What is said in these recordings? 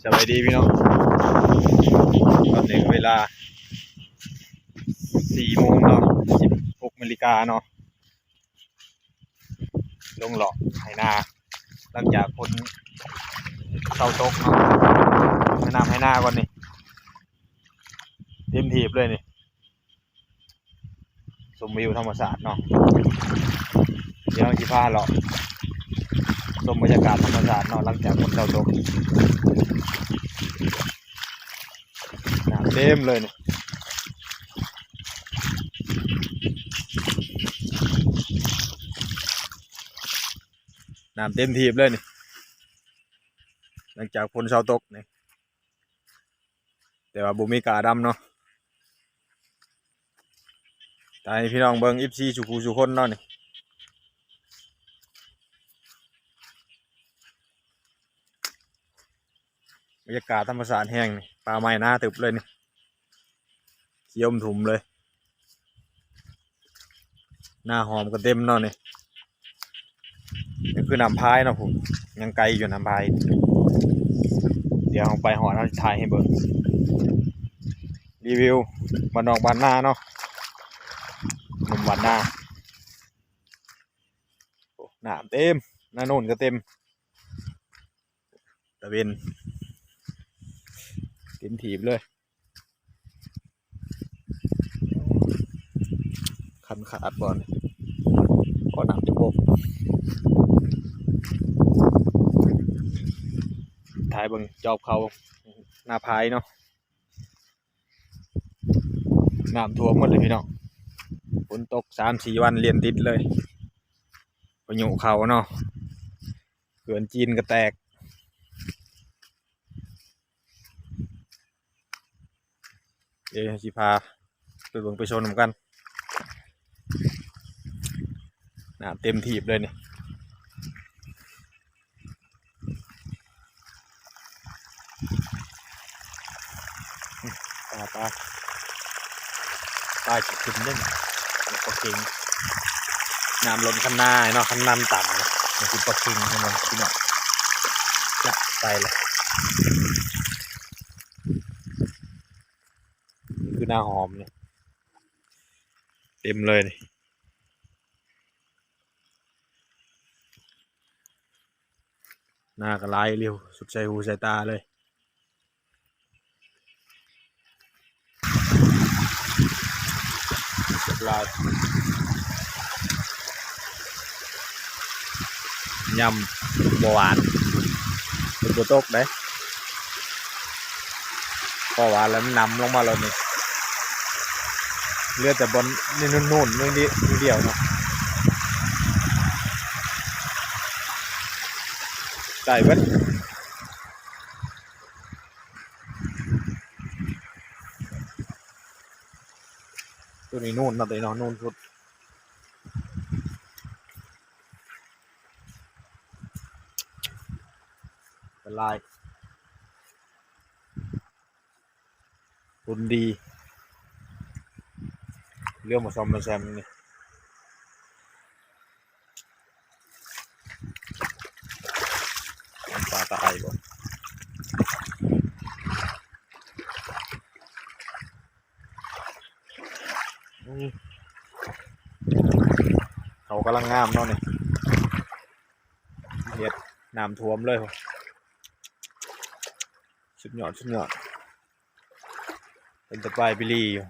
ສະບາຍດີພີ່ນ້ອງ, ຕອນນີ້ເວລາສີ່ໂມງເນາະ ສິບຫົກນາລິກາເນາະ. ລົງເລາະໄຮ່ນາ ຫຼັງຈາກຝົນເຊົາຕົກເນາະ, ໄຮ່ນາ ໄຮ່ນາກ່ອນນີ້ ເຕັມຖີບເລີຍນີ້. ຊົມວິວທຳມະຊາດເນາະ, ດຽວເຮົາຊິພາເລາະຊົມບັນຍາກາດທຳມະຊາດເນາະ ຫຼັງຈາກຝົນເຊົາຕົກ. ນ້ຳເຕັມເລີຍນີ້, ນ້ຳເຕັມຖີບເລີຍນີ້ ຫຼັງຈາກຝົນເຊົາຕົກນີ້. ແຕ່ວ່າບໍ່ມີກ້າດຳເນາະ, ຖ່າຍໃຫ້ພີ່ນ້ອງເບິ່ງ ເອັຟຊີ ສູ່ຄູ່ສູ່ຄົນເນາະນີ້. ບັນຍາກາດທຳມະຊາດແຮງນີ້, ປ່າໄມ້ໜາຕຶບເລີຍນີ້, ຂຽວໂອມທຸ່ມເລີຍ. ໜ້າຫອມກໍເຕັມເນາະນີ້, ນີ້ຄືນ້ຳພາຍເນາະ, ພຸ້ນຍັງໄກຢູ່ນ້ຳພາຍ. ດຽວເຮົາໄປຮອດ ເຮົາຊິຖ່າຍໃຫ້ເບິ່ງ, ຣີວິວບ້ານນອກບ້ານນາເນາະ, ໜຸ່ມບ້ານນາ. ໂອ້ ນ້ຳເຕັມ, ນາໂນນກໍເຕັມ, ຕາເວັນເຕັມຖີບເລີຍ. ຄັນຂາດບໍ່ນີ້, ກໍນ້ຳຈະບົກ. ຖ່າຍເບິ່ງຈອບເຂົ້ານາພາຍເນາະ, ນ້ຳຖ້ວມໝົດເລີຍພີ່ນ້ອງ, ຝົນຕົກສາມສີ່ວັນລຽນຕິດເລີຍ. ພາຍຸເຂົ້າເນາະ, ເຂື່ອນຈີນກໍແຕກ. ເອີ ຊິພາໄປເບິ່ງໄປຊົມນຳກັນ, ນ້ຳເຕັມຖີບເລີຍນີ້. ປາ ປາ ປາຊິຂຶ້ນເດ້ນີ້, ປາເຄັງ. ນ້ຳລົ້ນຄັນນາເນາະ, ຄັນນາມັນຕັນ, ມັນຄືປາເຄັງເນາະພີ່ນ້ອງ. ນະ ໄປແລ້ວ, ນີ້ຄືນາຫອມນີ້, ເຕັມເລີຍນີ້. ນາກໍຫຼາຍອີ່ຫຼີ, ສຸດໃສ່ຫູໃສ່ຕາເລີຍ. ຫຼາຍ ຍຳບໍ່ຫວານ, ຝົນບໍ່ຕົກເດ້. ເພາະວ່າແລ້ວມັນນຳລົງມາແລ້ວນີ້, ເຫຼືອແຕ່ບ່ອນນີ້ ໂນ່ນໆ ໜ້ອຍດຽວເນາະ, ໃກ້ເບິດ. ຕົວນີ້ໂນ່ນເນາະ, ຕົວນີ້ເນາະ ໂນ່ນສຸດ. ເປັນລາຍ ຝຸ່ນດີ, ເລື່ອມາຊອມມາແຊມນີ້. ປາຕາໄອບໍ່? ອືມ ເຂົາກຳລັງງາມເນາະນີ້, ເຮັດນ້ຳຖ້ວມເລີຍ. ສຸດຍອດ ສຸດຍອດ, ເປັນຕາປາຍປີລີຢູ່.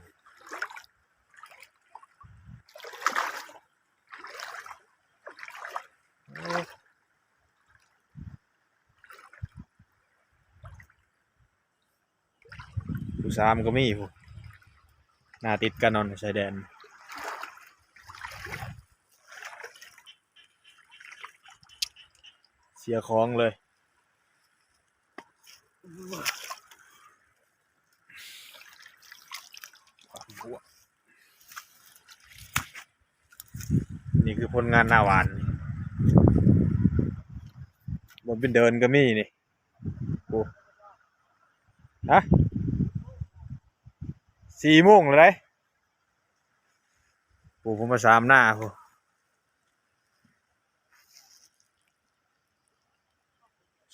ໂອ້ ພູສາມກໍມີພຸ້ນ, ນາຕິດກັນເນາະ ຊາຍແດນ. ເສຍຂອງເລີຍ. ນີ້ຄືຜົນງານໜ້າຫວານ, ບໍ່ເປັນເດີນກໍມີນີ້. ໂອ້ ຮະ ສີ່ໂມງແລ້ວເດ້. ໂອ້ ເພິ່ນມາສາມໜ້າພຸ້ນ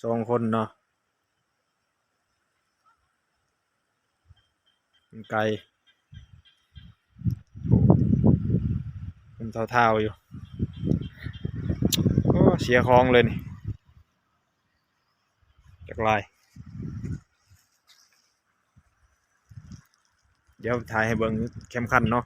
ສອງຄົນເນາະ. ໄກ ໂອ້ ມັນເທົາໆຢູ່. ໂອ້ ເສຍຂອງເລີຍນີ້ ຈັກລາຍ. ດຽວຖ່າຍໃຫ້ເບິ່ງແຄມຄັນເນາະ.